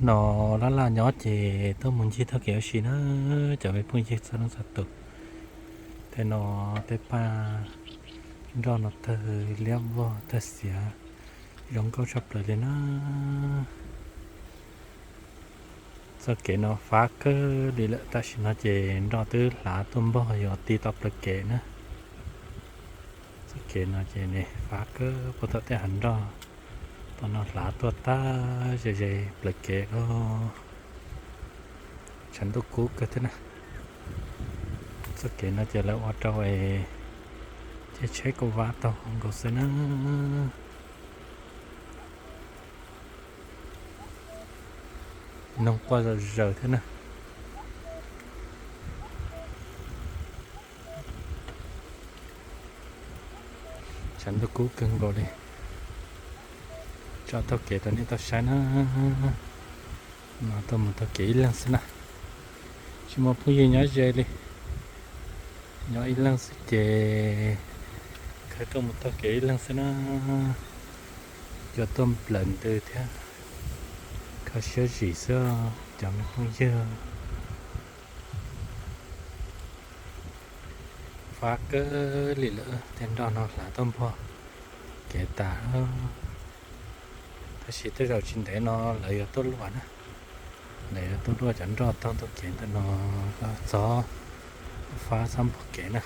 No laj laj nyob ces tuaj mus ncig taug kev ua si na, cov me phooj ywg txhua leej txhua tus. Tej no tej paj nroj no tawg liab vog tawg xiav zoo nkauj tshaj plaws li na. Txoj kev no fab kawg li lawm, tam sim no ces nroj twb hlav tuaj npog yuav ti tau plawv kev na. Txoj kev no ces nws fab kawg puag tom tej hav nroj, tom no hlav tuaj tag ze ze plawv kev, tshav ntuj kub kawg thiab na. Txoj kev no ces lawv ua rau es caij tsheb kauj vab taug nkaus xwb na. Noog quaj zom zaws thiab na. Tshav ntuj kub kawg nkaus li. Tso taug kev rau nej tau saib na. No tuaj mus taug kev ib leeg xwb na, tsis muaj phooj ywg nyob ze li. Nyob ib leeg xwb ces khaws tuaj mus taug kev ib leeg xwb na. Cua tuaj nplawm ntws thiab, kho siab zim xwb cov me phooj ywg. Fab kawg li lawm, tej nroj no hlav tuaj npog kev tas. Tab sis tej zaum tsis ntev no lawv yuav tuaj luaj na. Lawv yuav tuaj luaj cov nroj taug ntug kev ntawm no kom txhob fab txhob npog kev na.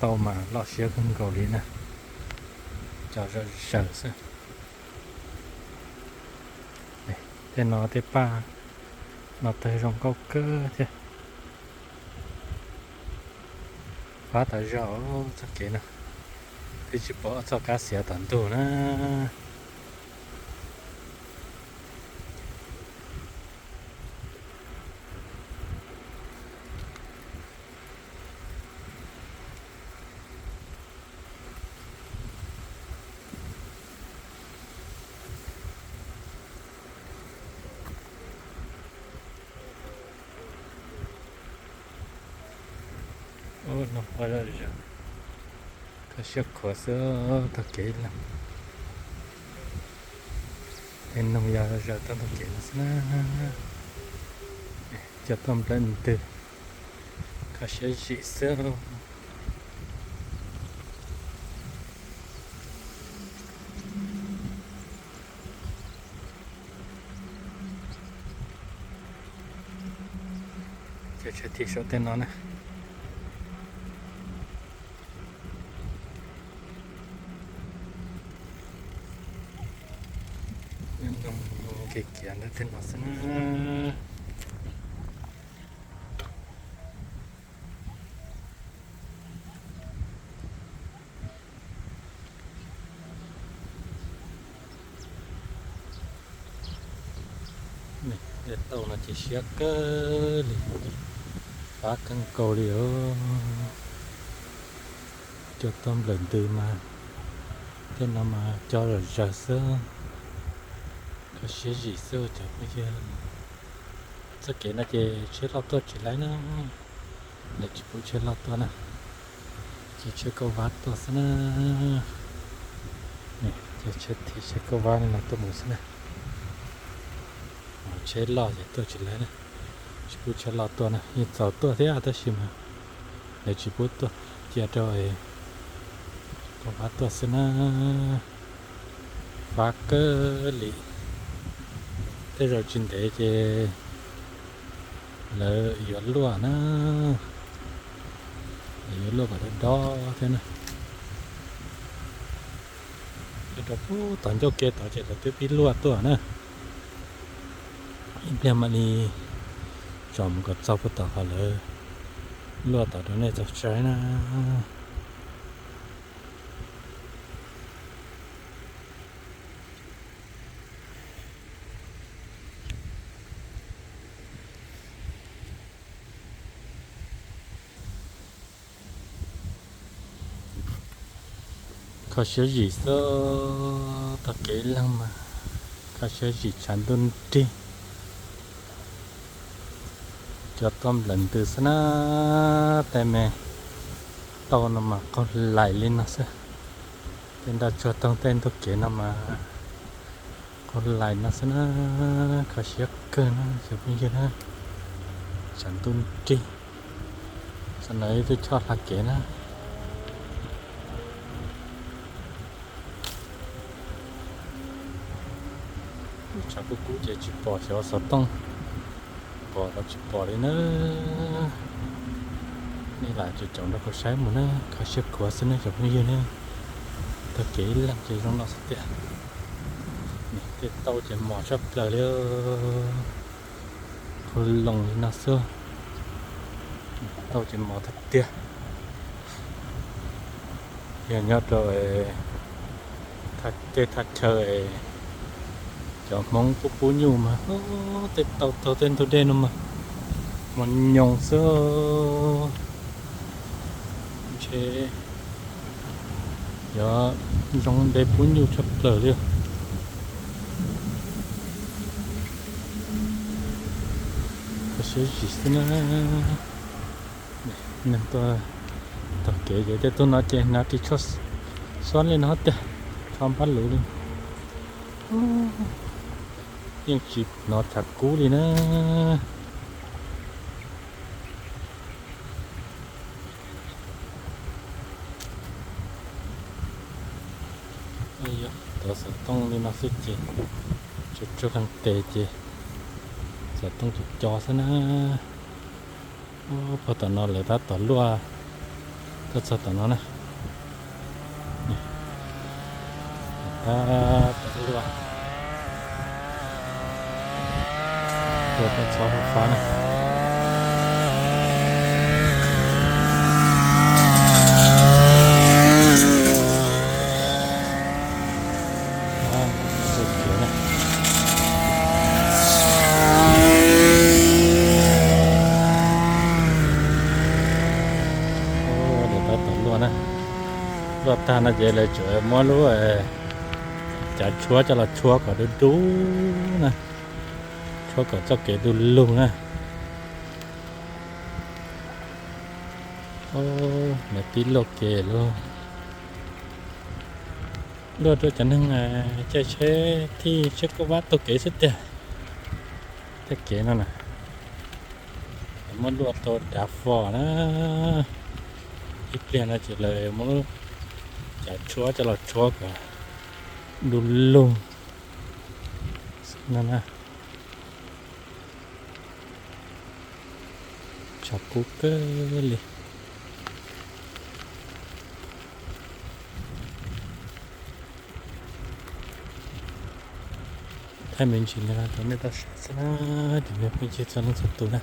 Tau mas loj siab kawg nkaus li na, cov zom zaws xwb. Tej no tej paj no tawg zoo nkauj kawg thiab. Fab tas zog txoj kev no, twb tsis pom txoj kab xiav tom ntug na. Kho siab khuav xwb tog kev lawm. Tej noog yog zom zaws tau ntug kev no xwb na. Cua tuaj nplawm ntws, kho siab zim xwb. Cov tsheb thim saum tej no na. Kev kiav ntawm tej no xwb na. Tej tauj no ces siab kawg li, fab kawg nkaus li os. Cua tuaj nplawm ntws mas, tej no mas cov zom zaws xwb, kho siab zim xwb cov phooj ywg. Txoj kev no ces tsheb loj tuaj tsis laib na, lawv tsis pub tsheb loj tuaj na, ces tsheb kauj vab tuaj xwb na. Ces tsheb thim tsheb kauj vab li no tuaj mus xwb na. Tsheb loj ces tuaj tsis laib na, tsis pub tsheb loj tuaj na, yeej txaus tuaj thiab tab sis mas lawv tsis pub tuaj, cia rau kauj vab tuaj xwb na. Fab kawg li, tej zaum tsis ntev ces lawv yuav luaj na, lawv yuav luaj kom dob dob thiab na. Nyob rau pub tom ncauj ke tod ces lawv twb pib luaj tuaj na. Ib pliag mam li tsom mus kom txog puag tom qhov lawv luaj tod rau nej txog saib na. Kho siab zim xwb, tog kev leeg mas kho siab zim tshav ntuj nrig. Cua tuaj nplawm ntws xwb na, tej me tauj no mas qaug lais li no xwb. Tej nroj tsuag taug tej ntug kev no mas qaug lais no xwb na, kho siab kawg na cov phooj ywg na. Tshav ntuj nrig, tam no ib tug choj hla kev na. Tshav kub kub ces tsis pom xyov xov tooj pom los tsis pom li na. Nej lam caum caum nrog kuv saib mus na, kho siab khuav xwb na cov phooj ywg na. Taug kev ib leeg ces zoo no xwb tiag. Tej tauj ces mos tshaj plaws li, qhov loo li no xwb. Tauj ces mos tiag tiag. Yog nyob rau tej thaj chaw cov Hmoob pub pub nyuj mas tej tauj taug tej ntug dej no mas mos nyoos xwb. Ntshe yog zoo de pub nyuj tshaj plaws li. Kho siab zim xwb na. Neeg tuaj taug kev ces tej tug no ces hnav ris tsho xob li no tiag, tsho npab luv li. Yeej tsis hnov tshav kub li na. Yog tov xov tooj li no xwb ces tsuag tsuag leej tes ces xov tooj tsuas co xwb na. Puag tom no lawv tab tom luaj, tuaj txog tom no na. Tab tom luaj, luaj txog hauv fab na. Lawv tab tom luaj na, luaj tag no ces lawv tsuas muab lub cav tshuab coj los tshuab kom dub dub na, tshuab kom txoj kev du lug na. Lawv pib luaj kev lawm, luaj rau cov neeg caij tsheb thij tsheb kauj vab taug kev xwb tiag. Tej kev no na, lawv muab luaj tau dav fo na. Ib pliag no ces lawv muab cav tshuab coj los tshuab kom du lug no na. Tshav kub kawg li. Thaij me ntsis no rau nej tau saib xwb na, cov me phooj ywg txhua leej txhua tus na.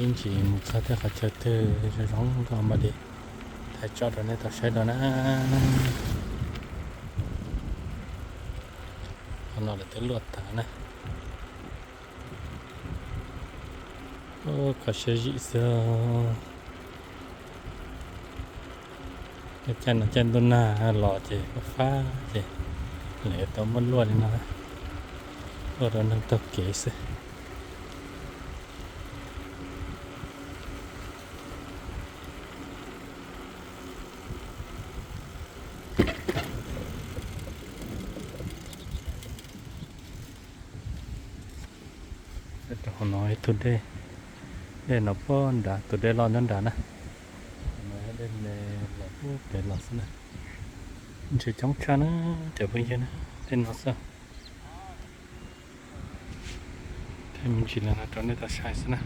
Ib ntsis mus txog tej qhov chaw twg zoo zoo nkauj mam li thaij tso rau nej tau saib dua na. Qhov no lawv twb luaj tas na. Kho siab zim xwb. Caij no caij ntuj nag los ces fab fab ces lawv yuav tau muab luaj li no, luaj rau neeg taug kev xwb. Rau hauv no ib tug dej, dej no puag nrad, tus dej loj nyob nrad na. No dej me los puag pem los xwb na. Ntshe coob tshaj na, cov phooj ywg na, dej no xwb. Thaij me ntsis no rau nej tau saib xwb na.